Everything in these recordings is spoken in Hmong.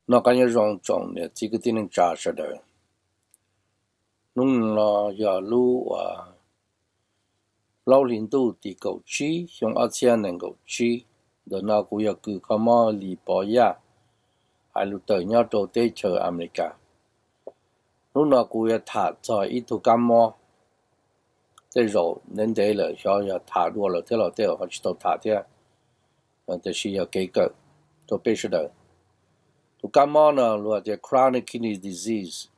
Noj qab nyob zoo tsoom niam txiv kwv tij neej tsa sawv daws. Hnub no yog lub uas plaub hli ntuj tim kaum tsib xyoo ob txhiab nees nkaum tsib. Ntawm no kuv yog kws kho mob Lis Pov Yaj, hais lus tawm nyob rau teb chaws Amelikas. Hnub no kuv yuav tham txog ib tug kab mob, tej zaum ntev ntev lawm xyov yog tham dua lawm thiab los tej zaum ho tsis tau tham thiab, tiam sis yog kev kawm rau peb sawv daws. Tus kab mob no luag tias chronic kidney disease,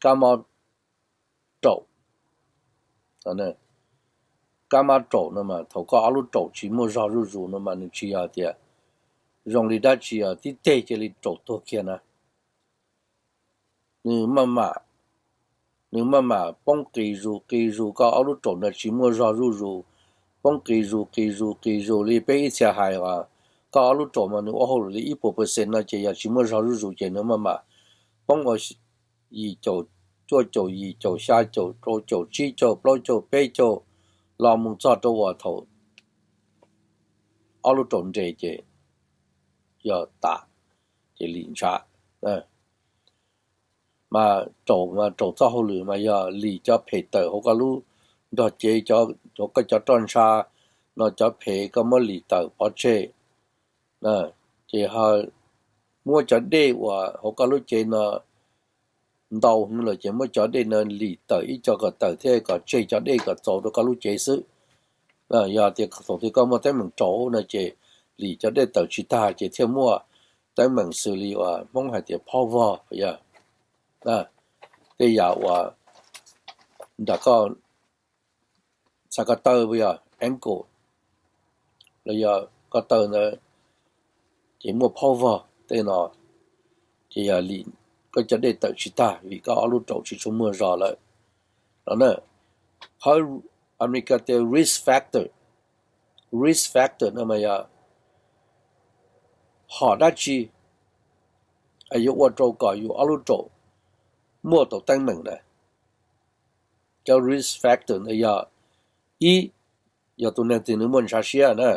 kab mob raum. Kab mob raum no mas thaum koj ob lub raum tsis muaj zog zuj zus no mas nws tsis yog tias zoo li dab tsi tib teg cia li raum tuag kiag na. Nws maj mam, nws maj mam poob qis zus qis zus, koj ob lub raum ntawd tsis muaj zog zuj zus, poob qis zus qis zus qis zus li peb ib txhia hais os. Koj ob lub raum mas nws ua hauj lwm li ib puas percent no ces yog tsis muaj zog zuj zus ces nws maj mam poob ua yim caum, cuaj caum, yim caum, xya caum, rau caum, tsib caug, plaub caug, peb caug, los mus txog rau uas thaum ob lub raum nres ces yog tas, ces lim ntshav. Mas raum mas raum txoj hauj lwm mas yog lim cov phem tawm hauv koj lub nrog cev, cov, koj cov roj ntsha no cov phem koj muab lim tawm pov tseg. Ces muab cov dej uas hauv koj lub cev no ntau heev lawm ces muab cov dej no lim tawm ib co kom tawm thiab kom tseg cov dej kom txaus rau koj lub cev xwb. Yog tias thaum twg koj muaj teeb meem raum no ces lim cov dej tawm tsis tag ces thiaj muaj teeb meem xws li uas Hmoob hais tias phob vog, yog tej yam uas nram koj, xav ko taw, yog ankle, los yog ko taw ntawd ces muaj phob vog tej no, ces yog lim koj cov dej tawm tsis tag vim koj ob lub raum tsis tshua muaj zog lawm no na. Qhov Amelikas tias risk factor, risk factor no mas yog hom dab tsi yuav ua rau kom yus ob lub raum muaj tau teeb meem na. Cov risk factor ntawd yog, ib, yog tus neeg twg nws muaj ntshav siab na,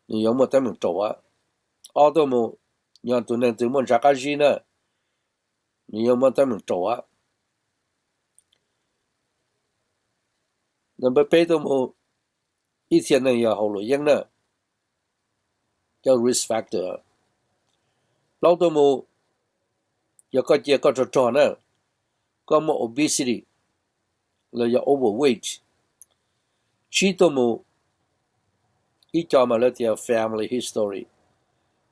nws yuav muaj teeb meem raum. Ob tuaj mus, yog tus neeg twg muaj ntshav qab zib na, nws yuav muaj teeb meem raum. Number peb tuaj mus, ib txhia neeg yog haus luam yeeb na, cov risk factor. Plaub tuaj mus, yog koj cia koj rog rog na, koj muaj obesity los yog overweight. Tsib tuaj mus, ib co mas lawv tias family history,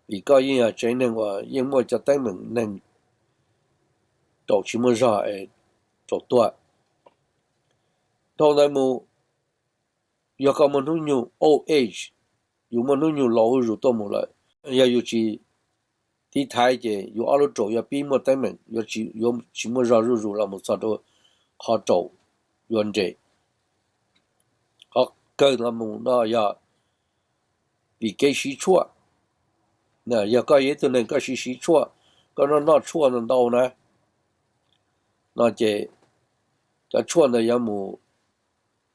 vim koj yeej yog tsev neeg uas yeej muaj cov teeb meem neeg raum tsis muaj zog es raum tuag. Dhau ntawd mus, yog koj muaj hnub nyoog old age, yus muaj hnub nyoog laus zuj zus tuaj mus lawm, yog yus tsis tiv thaiv ces yus ob lub raum yuav pib muaj teeb meem, yuav tsis muaj zog zuj zus los mus txog rau qhov raum yuav nres. Qhov kawg los mus no yog vim kev siv tshuaj. Yog koj yog ib tug neeg koj siv siv tshuaj, koj noj noj tshuaj ntau ntau na, no ces cov tshuaj ntawd yuav mus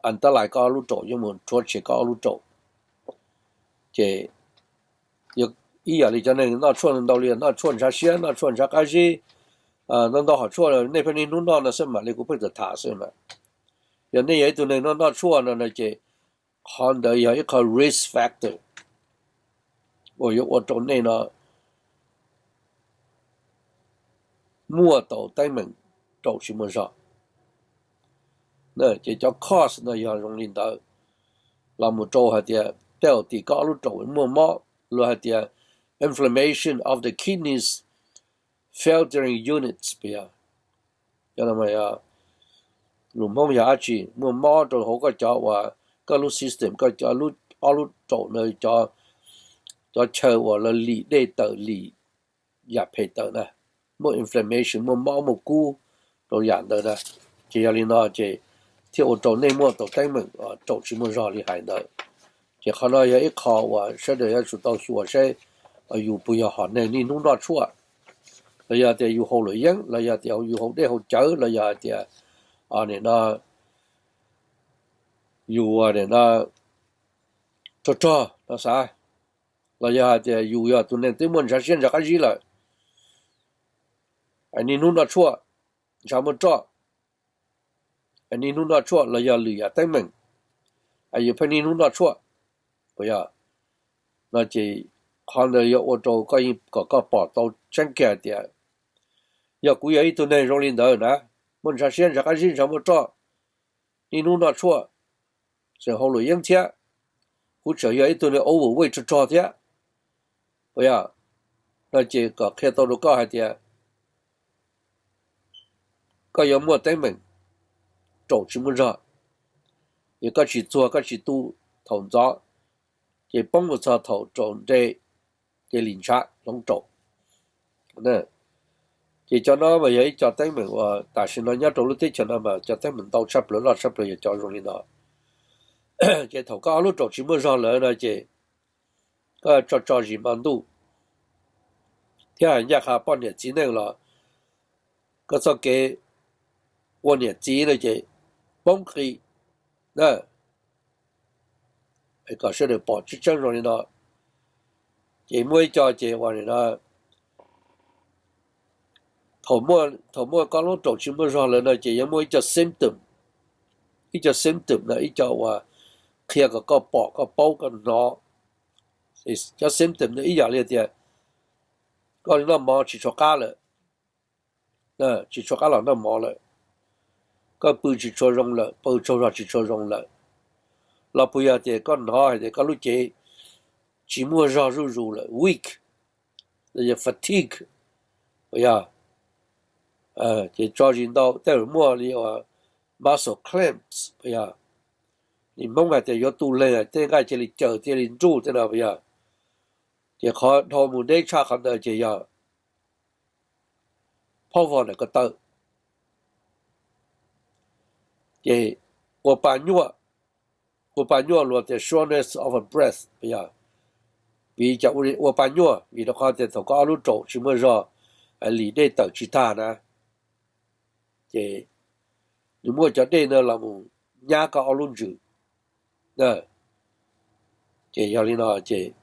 antalais koj ob lub raum, yuav mus rhuav tshem koj ob lub raum. Ces ib yam li cov neeg noj tshuaj ntau li noj tshuaj ntshav siab, noj tshuaj ntshav qab zib, ntau ntau hom tshuaj, nej pheej niaj hnub noj no xwb mam li kuv pheej tham tham xwb mas. Yog nej yog ib tug neeg noj noj tshuaj no no ces qhov ntawd yog ib qho risk factor uas yuav ua rau nej no muaj tau teeb meem raum tsis muaj zog. Ces cov cause no yog zoo li ntawd. Los mus rau hais tias tej zaum tim koj ob lub raum muaj mob, luag hais tias inflammation of the kidneys, filtering units, lus Hmoob yog dab tsi, muaj mob rau hauv koj cov uas koj lub system, koj ob lub raum ntawd, cov chaw uas lawv lim dej tawm, lim yam phem tawm na, muaj inflammation, muaj mob muaj kub rau yam ntawd na. Ces yog li no ces thiaj ua rau nej muaj tau teeb meem raum tsis muaj zog li hais ntawd. Ces qhov no yog ib qho uas sawv daws yuav tsum tau xyuas saib yus puas yog hom neeg niaj hnub noj tshuaj, los yog tias yus haus luam yeeb, los yog tias yus haus dej haus cawv, los yog tias nim no yus nim no rog rog no xav, los yog hais tias yus yog tus neeg twb muaj ntshav siab ntshav qab zib lawm, niaj hnub noj tshuaj, ntshav muaj roj, niaj hnub noj tshuaj los yog lwm yam teeb meem, yus pheej niaj hnub noj tshuaj, puas yog? No ces qhov ntawd yuav ua rau koj yeej kom koj pom tau tseeb kiag hais tias yog kuv yog ib tug neeg zoo li ntawd na, muaj ntshav siab ntshav qab zib ntshav muaj roj, niaj hnub noj tshuaj, tseem haus luam yeeb thiab, kuv tseem yog ib tug neeg overweight rog rog thiab, puas yog? No ces kom qhia tau rau koj hais tias koj yuav muaj teeb meem raum tsis muaj zog, yog koj tsis txuag koj tsis tu thaum ntxov, ces poob mus txog thaum raum nres, ces lim ntshav hloov raum. Ces cov no mas yog ib co teeb meem uas tam sim no nyob rau lub teb chaws no mas cov teeb meem ntau tshaj plaws loj tshaj plaws yog cov zoo li no. Ces thaum koj ob lub raum tsis muaj zog lawm no ces koj tso tso zis hmo ntuj thiab hais ncaj qha poj niam txiv neej los koj txoj kev ua niam txiv no ces poob qis na. Kom sawv daws pom tseeb tseeb zoo li no. Ces muaj ib co ces ua li no, thaum muaj koj lub raum tsis muaj zog lawm no ces yuav muaj ib co symptom, ib co symptom no ib co uas qhia kom koj pom koj paub koj hnov. Cov symptom no ib yam li tias koj noj mov tsis tshua qab lawm, tsis tshua qab los noj mov lawm, koj pw tsis tshua zoo lawm, pw tsaug zog tsis tshua zoo lawm, los puas yog tias koj hnov hais tias koj lub cev tsis muaj zog zuj zus lawm, weak, fatigue, puas yog? Ces tso zis ntau tej zaum muaj li uas muscle cramps, puas yog? Li Hmoob hais tias yuav tu leeg tej nqaij cia li caws cia li nruj tej no puas yog? Ces qhov dhau mus deb tshaj qhov ntawd ces yog phob vog ntawm ko taw. Ces ua pa nyuaj, ua pa nyuaj luag tias shortness of breath, puas yog? Vim cas ua pa nyuaj? Vim rau qhov tias thaum koj ob lub raum tsis muaj zog, lim dej tawm tsis tag na, ces nws muaj cov dej no los mus nyab koj ob lub ntsws. Ces yog li no ces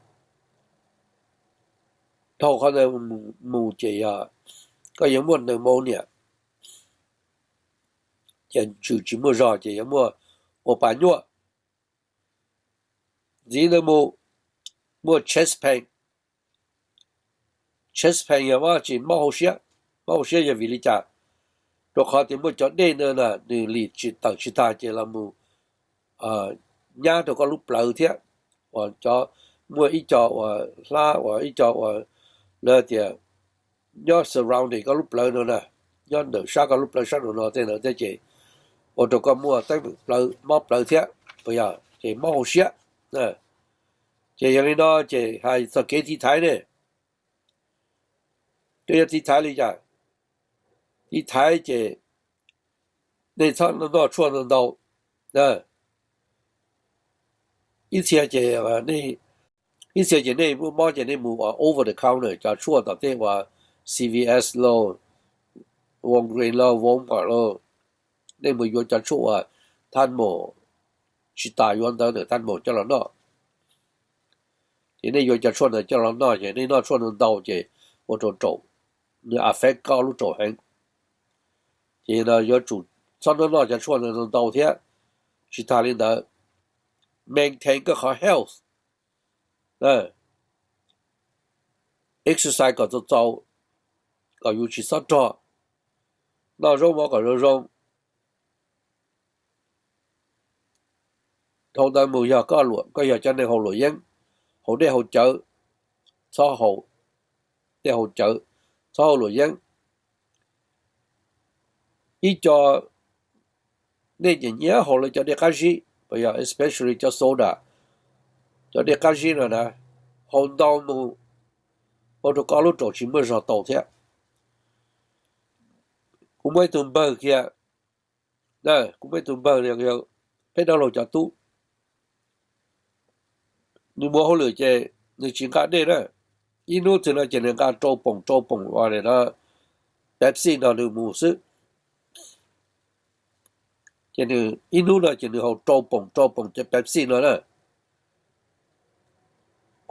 dhau qhov ntawd mus ces yog koj yuav muaj pneumonia, ces ntsws tsis muaj zog ces yuav muaj ua pa nyuaj. Ntxiv ntawd mus muaj chest pain. Chest pain yog mob tsis mob hauv siab. Mob hauv siab yog vim li cas? Rau qhov tias muaj cov dej ntawd na nws lim tsis tawm tsis tag ces los mus nyab rau koj lub plawv thiab. Uas cov, muaj ib co uas hlab uas ib co uas lawv tias nyob surrounding koj lub plawv no na, nyob ntawm sab koj lub plawv sab nraum no tej ntawd thiab ces ua rau koj muaj teeb meem plawv, mob plawv thiab, puas yog? Ces mob hauv siab. Ces yog li no ces hais txog kev tiv thaiv ne, koj yuav tiv thaiv li cas? Tiv thaiv ces nej txhob noj tshuaj ntau ntau. Ib txhia ces, ib txhia ces nej muaj mob ces nej mus uas over the counter cov tshuaj tom tej uas C V S lauj, Walgreens lauj, Walmart lauj, nej mus yuav cov tshuaj uas thaj maum tsis tas yuav ntawd ntawm thaj maum coj los noj. Ces nej yuav cov tshuaj ntawd coj los noj ces nej noj tshuaj ntau ntau ces ua rau raum, nws affect koj lub raum heev. Ces no yuav tsum txhob noj noj cov tshuaj ntawd ntau ntau thiab. Tsis tas li ntawd, maintain koj qhov health, exercise kom txaus txaus, kom yus tsis xob rog, noj zaub mov kom zoo zoo. Dhau ntawd mus yog koj luam, koj yog cov neeg haus luam yeeb, haus dej haus cawv, txhob haus dej haus cawv, txhob haus luam yeeb. Ib co nej nyiam nyiam haus lawv cov dej qab zib, puas yog, especially cov soda, cov dej qab zib no na, haus ntau mus ua rau koj lub raum tsis muaj zog tau thiab. Kuv muaj ib tug npawg kiag, kuv muaj ib tug npawg peb dab laug cov tub, nws mus hauj lwm ces nws tsis nqa dej na, ib hnub twg no ces nws nqa rau poom rau poom uas no Pepsi no nws mus xwb. Ces nws ib hnub no ces nws haus rau poom rau poom cov Pepsi no na.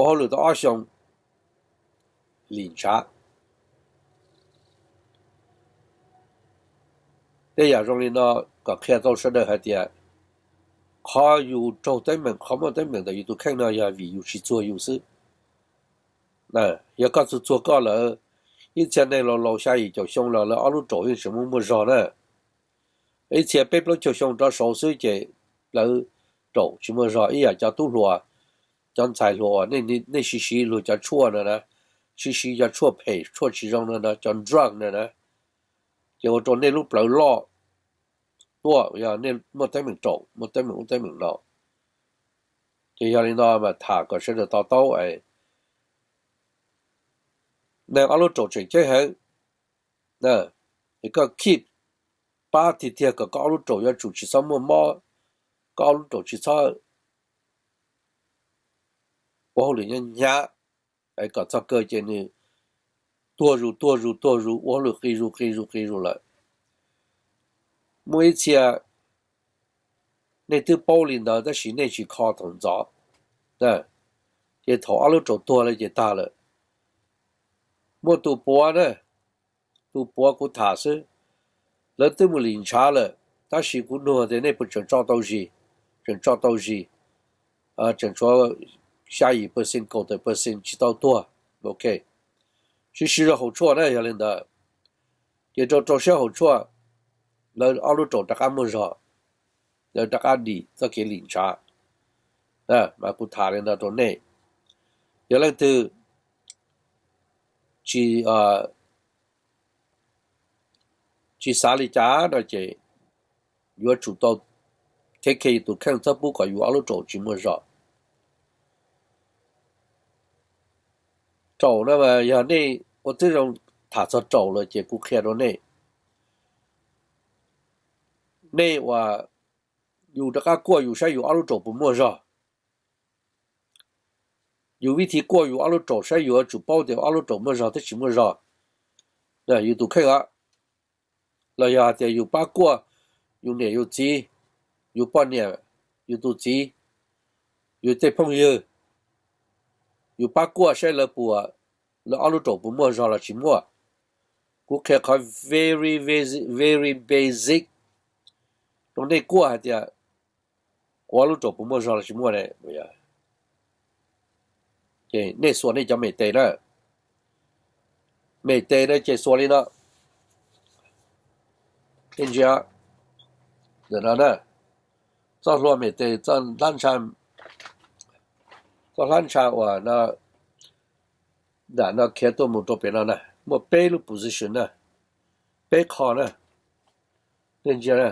ua hauj lwm tau ob xyoo, lim ntshav. Tej yam zoo li no kom qhia rau sawv daws hais tias qhov yus raug teeb meem, qhov muaj teeb meem ntawm yus tus kheej no yog vim yus tsis txuag yus xwb. Yog koj txuag txuag koj lawm, ib txhia neeg laus laus xya yim caum xyoo los lawv ob lub raum yeej tseem muaj muaj zog na. Ib txhia peb plaub caug xyoo rov saud xwb ces lawv raum tsis muaj zog, ib yam cov tub hluas, cov ntxhais hluas uas nej siv siv luag cov tshuaj no na, siv siv cov tshuaj phem tshuaj tsis zoo no na, cov drug no na, ces ua rau nej lub plawv loj tuaj, yog nej muaj teeb meem raum, muaj teeb meem ub teeb meem no. Ces yog li no mas tham kom sawv daws to taub, neeg ob lub raum tseem ceeb heev. Koj keep pab tiag tiag kom koj ob lub raum yuav tsum tsis txhob muaj mob, koj ob lub raum tsis txhob ua hauj lwm hnyav hnyav, kom txog kawg ces nws tuag zus tuag zus tuag zus, ua hauj lwm qi zus qi zus qi zus lawm. Muaj ib txhia nej twb paub li ntawd tab sis nej tsis kho thaum ntxov, ces thaum ob lub raum tuag lawm ces tag lawm. Muaj tus puav na, tus puav kuv tham xwb, lawv twb mus lim ntshav lawm, tab sis kuv nug tias nej puas tseem tso tau zis, tseem tso tau zis, tseem tshuav xya yim percent kaum tawm percent tsis tau tuag. Ok, siv siv zog haus tshuaj na, yog li ntawd ces rau rau siab haus tshuaj, lawv ob lub raum rov qab muaj zog, lawv rov qab dim txoj kev lim ntshav. Mas kuv tham li ntawd rau nej, yog leej twg tsis tsis xav li cas no ces yuav tsum tau take care yus tus kheej, txhob pub kom yus ob lub raum tsis muaj zog. Raum no mas yog nej ua tib zoo tham txog raum lawm ces kuv qhia rau nej, nej uas yus rov qab kuaj yus saib yus ob lub raum puas muaj zog. Yus vib thi kuaj yus ob lub raum saib yus yuav tsum paub tias ob lub raum muaj zog thiab tsis muaj zog. Yus tus kheej os, los yog hais tias yus pab kuaj yus niam yus txiv, yus poj niam, yus tus txiv, yus tej phooj ywg, yus pab kuaj saib lawv puas, lawv ob lub raum puas muaj zog los tsis muaj. Kuv qhia qhov very basic, very basic rau nej kuaj hais tias kuv ob lub raum puas muaj zog los tsis muaj ne. Ces nej xuas nej cov mem tes na, mem tes na ces xuas li no, ntsia, ntawm no na, txoj hlua mem tes, txoj hlab ntsha, txoj hlab ntsha uas no, nram no khiav tuaj mus rau pem no na, muaj peb lub position na, peb qho na, nej ntsia na,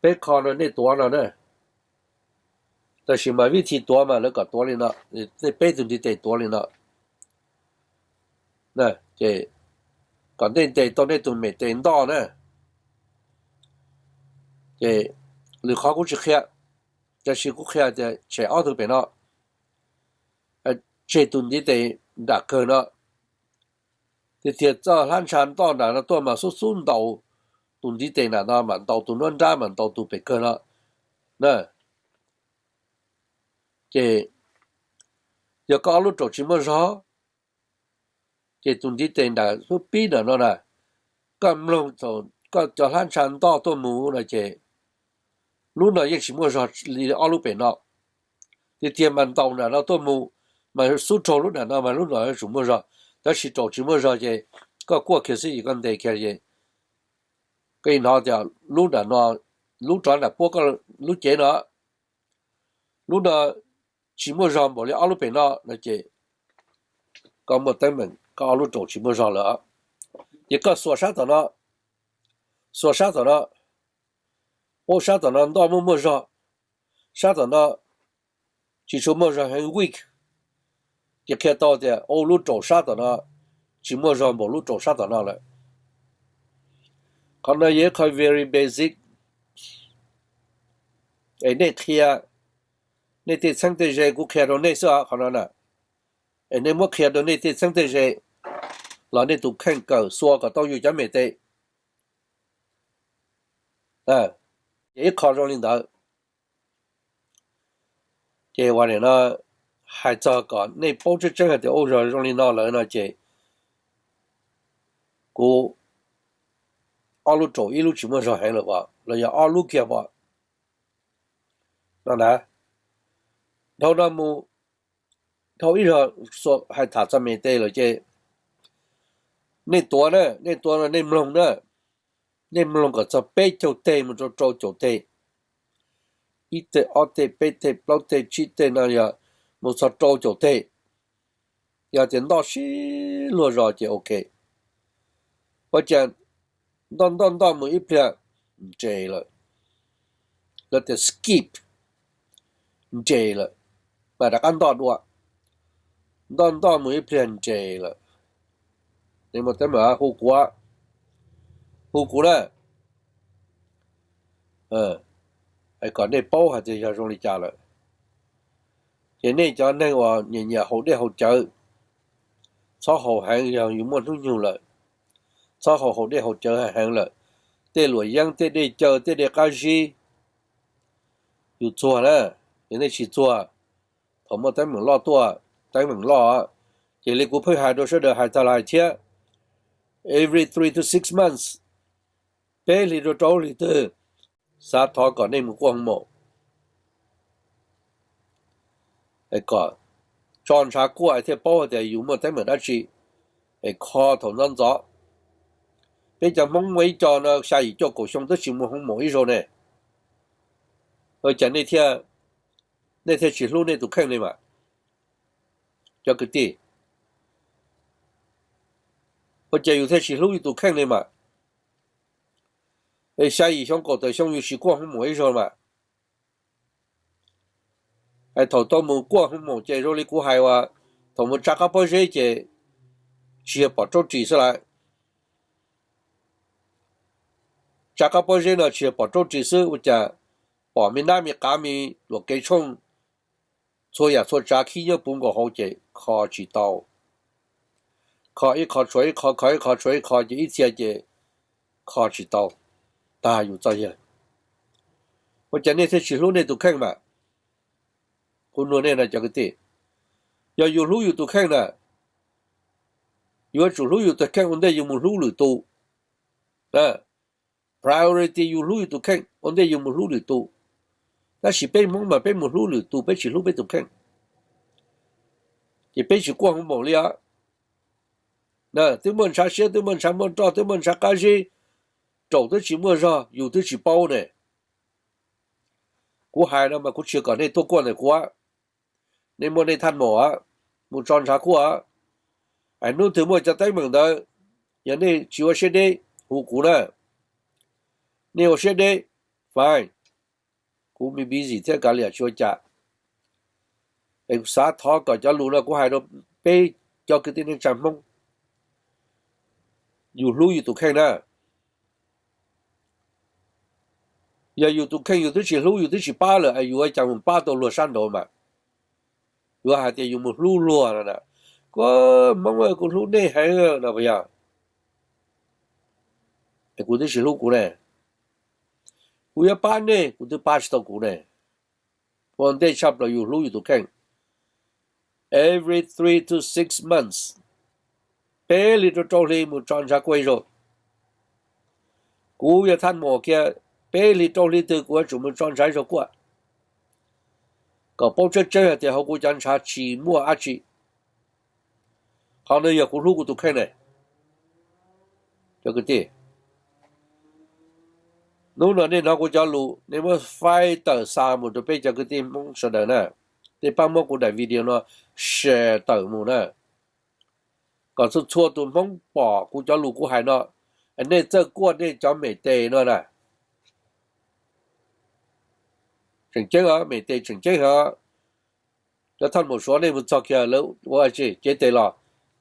peb qho no nej tuav no na. Tab sis mas vib thi tuav mas lawv kom tuav li no, nej peb tus ntiv tes tuav li no, ces kom nej ntes tau nej tus mem tes ntoj na. Ces lwm qhov kuv tsis qhia, tab sis kuv qhia tias tshem ob tug pem no, tseg tus ntiv tes nram kawg no, tiag tiag txoj hlab ntsha ntoj nram no tuaj mas xub xub ntaus tus ntiv tes nram no, mas ntaus tus nuab nrab, mas ntaus tus pem kawg no na. Ces yog koj ob lub raum tsis muaj zog, ces tus ntiv tes nram lub pib nram no na, koj mloog thaum koj cov hlab ntsha ntoj tuaj mus no ces lub no yeej tsis muaj zog li ob lub pem no. Tiag tiag mas ntaus nram no tuaj mus, mas xub raug lub nram no mas lub no yuav tsum muaj zog, tab sis raum tsis muaj zog ces koj kuaj kiag xwb ces koj ntes kiag ces koj hnov tias lub nram no, lub rov nram puab koj lub cev no, lub no tsis muaj zog npaum li ob lub pem no no ces koj muaj teeb meem koj ob lub raum tsis muaj zog lawm. Ces koj xuas sab tom no, xuas sab tom no, ua sab tom no ntoj muaj muaj zog, sab tom no tsis tshua muaj zog, heev, weak, ces qhia tau tias ua lub raum sab tom no tsis muaj zog npaum lub raum sab tom no lawm. Qhov no yog ib qho very basic, es nej qhia nej tej txheeb tej ze, kuv qhia rau nej xwb qhov no na, es nej muab qhia rau nej tej txheeb tej ze los nej tus kheej kawm xuas kom tau yus cov mem tes. Ces ib qho zoo li ntawd. Ces ua li no, hais txog kom nej paub tseeb tseeb hais tias ua zog zoo li no lawm no ces kuv ob lub raum ib lub tsis muaj zog heev lawm os, los yog ob lub kiag pom no na. Dhau no mus, dhau ib zog hais tham txog me tes lawm ces nej tuav na, nej tuav no nej mloog na, nej mloog kom txog peb caug teg mus rau rau caum teg, ib teg ob teg peb teg plaub teg tsib teg no yog mus txog rau caum teg. Yog tias ntoj sib luag zos ces ok. Ua cas ntoj ntoj ntoj mus ib pliag nres lawm, lawv tias skip, nres lawm, mas rov qab ntoj dua, ntoj ntoj mus ib pliag nres lawm. Nej muaj teeb meem hu kuv, hu kuv na, kom nej paub hais tias yog zoo li cas lawm. Ces nej cov neeg uas nyiam nyiam haus dej haus cawv, txhob haus heev yog yus muaj hnub nyoog lawm. Txhob haus haus dej haus cawv heev lawm. Tej luam yeeb, tej dej cawv, tej dej qab zib, yus txuag na, yog nej tsis txuag, thaum muaj teeb meem loj tuaj, teeb meem loj, ces li kuv pheej hais rau sawv daws hais tag lais thiab, every three to six months, peb hlis rau rau hlis twg, xav thov kom nej mus kuaj hoo maum, kom tso ntshav kuaj thiaj paub tias yus muaj teeb meem dab tsi, es kho thaum ntxov ntxov. Peb cov Hmoob muaj ib co no xya yim cuaj kaum xyoo twb tsis mus hoo maum ib zaug ne. Ua cas nej thiaj tsis hlub nej tus kheej li mas, cov kwv tij? Ua cas yus thiaj tsis hlub yus tus kheej li mas? Es xya yim xyoo kaum tawm xyoo yus tsis kuaj hoo maum ib zaug mas. Es thaum tau mus kuaj hoo maum ces zoo li kuv hais uas thaum mus tsa qab pob zeb ces tsis yog pom raub ris xwb lawm. Tsa qab pob zeb no tsis yog pom raub ris xwb, ua cas pom me nab me qav me luam kev tshooj, txhua yam txhua tsav khib nyob puv nkaus hauv ces kho tsis tau. Kho ib qho tshuav ib qho, kho ib qho tshuav ib qho ces ib txhia ces kho tsis tau, tag yus txoj yawg. Ua cas nej thiaj tsis hlub nej tus kheej mas? Kuv nug nej no cov kwv tij, yog yus hlub yus tus kheej na, yuav tsum hlub yus tus kheej ua ntej yus mus hlub lwm tus. Priority yus hlub yus tus kheej ua ntej yus mus hlub lwm tus. Tab sis peb Hmoob mas peb mus hlub lwm tus peb tsis hlub peb tus kheej, ces peb tsis kuaj hoo maum li os. Twb muaj ntshav siab, twb muaj ntshav muaj roj, twb muaj ntshav qab zib, raum twb tsis muaj zog, yus twb tsis paub ne. Kuv hais no mas kuv tsis kom nej tuaj kuaj ntawm kuv, nej muaj nej thaj maum, mus tso ntshav kuaj. Es hnub twg muaj cov teeb meem ntawd, yog nej tsis ua siab deb hu kuv na. Nej ua siab deb, fine, kuv me busy thiab kav liam tsis ua cas. Es kuv xav thov kom cov lus no kuv hais rau peb cov kwv tij neej tsa Hmoob, yus hlub yus tus kheej na. Yog yus tus kheej yus twb tsis hlub yus twb tsis pab lawm es yus ua cas mus pab tau luag sab nraud mas? Yus hais tias yus mus hlub luag no na, kuv Hmoob kuv hlub nej heev no puas yog? Es kuv twb tsis hlub kuv ne, kuv yuav pab nej kuv twb pab tsis tau kuv ne. Ua ntej tshaj plaws yus hlub yus tus kheej. Every three to six months, peb hli rau rau hli mus tso ntshav kuaj ib zaug. Kuv yog thaj maum kiag, peb hli rau hli twg kuv yuav tsum mus tso ntshav ib zaug kuaj, kom paub tseeb tseeb hais tias hauv kuv cov ntshav tsis muaj dab tsi. Qhov no yog kuv hlub kuv tus kheej ne. Cov kwv tij, hnub no nej hnov kuv cov lus nej muab faib tawm xa mus rau peb cov kwv tij Hmoob sawv daws na. Nej pab muab kuv daim video no share tawm mus na, kom txhua txhua tus Hmoob pom kuv cov lus kuv hais no, nej txawj kuaj nej cov me tes no na. Tseem ceeb os, me tes tseem ceeb heev. Cov thaj maum Suav nej mus txog kiag lawv ua tsi cev tes los,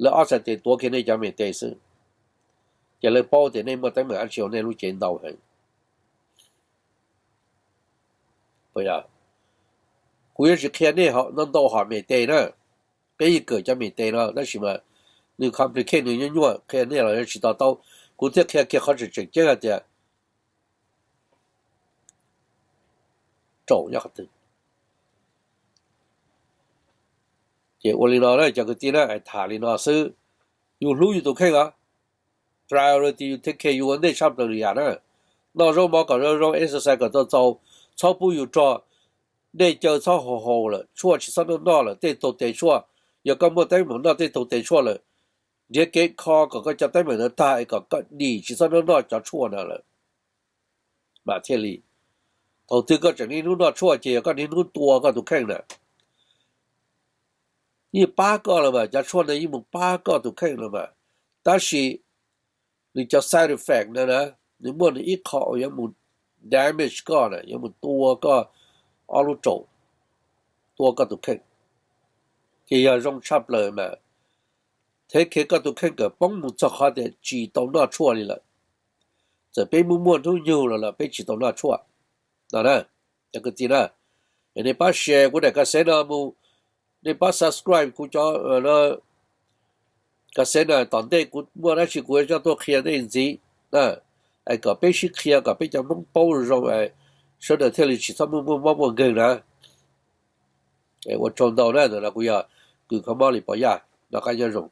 lawv ob txhais tes tuav kiag nej cov me tes xwb, ces lawv paub tias nej muaj teeb meem dab tsi hauv nej lub cev ntau heev. Kuv yuav tsis qhia nej ntau ntau hom me tes na, peb yeej kawm cov me tes no tab sis mas nws complicate nws nyuaj nyuaj, qhia nej los yuav tsis to taub. Kuv thiaj qhia kiag qhov tseem tseem ceeb hais tias raum nyob qhov twg. Ces ua li no na cov kwv tij na, tham li no xwb. Yus hlub yus tus kheej os, priority yus, take care yus ua ntej tshaj plaws li yam na. Noj zaub mov kom zoo zoo, exercise kom tau txaus, txhob pub yus rog, dej cawv txhob haus haus lawm, tshuaj tsis txhob noj noj lawm, tej taug tes tshuaj. Yog koj muaj teeb meem noj tej taug tes tshuaj lawm, nrhiav kev kho kom koj cov teeb meem ntawd tag es kom koj dim tsis txhob noj noj cov tshuaj na lawm. Mas thiaj li, thaum twg koj tseem niaj hnub noj tshuaj ces yog koj niaj hnub tua koj tus kheej na. Yeej pab koj los mas, cov tshuaj ntawd yeej mus pab koj tus kheej los mas, tab sis nws cov side effect na, nws muaj nws ib qho uas yuav mus damage koj na, yuav mus tua koj ob lub raum, tua koj tus kheej. Ces yog zoo tshaj plaws mas, take care koj tus kheej kom poob mus txog qhov tias tsis tau noj tshuaj li lawm. Txawm peb muaj muaj hnub nyoog los lawm peb tsis tau noj tshuaj no na, cov kwv tij na. Nej pab share kuv daim ka xev no mus, nej pab subscribe kuv cov ka xev no, tom ntej kuv muaj dab tsi kuv coj tuaj qhia nej ntxiv na, es kom peb sib qhia kom peb cov Hmoob paub zoo, sawv daws thiaj li tsis txhob muaj muaj mob muaj nkeeg na. Ua tsaug ntau na, ntawm no kuv yog Kws Kho Mob Lis Pov Yaj, noj qab nyob zoo.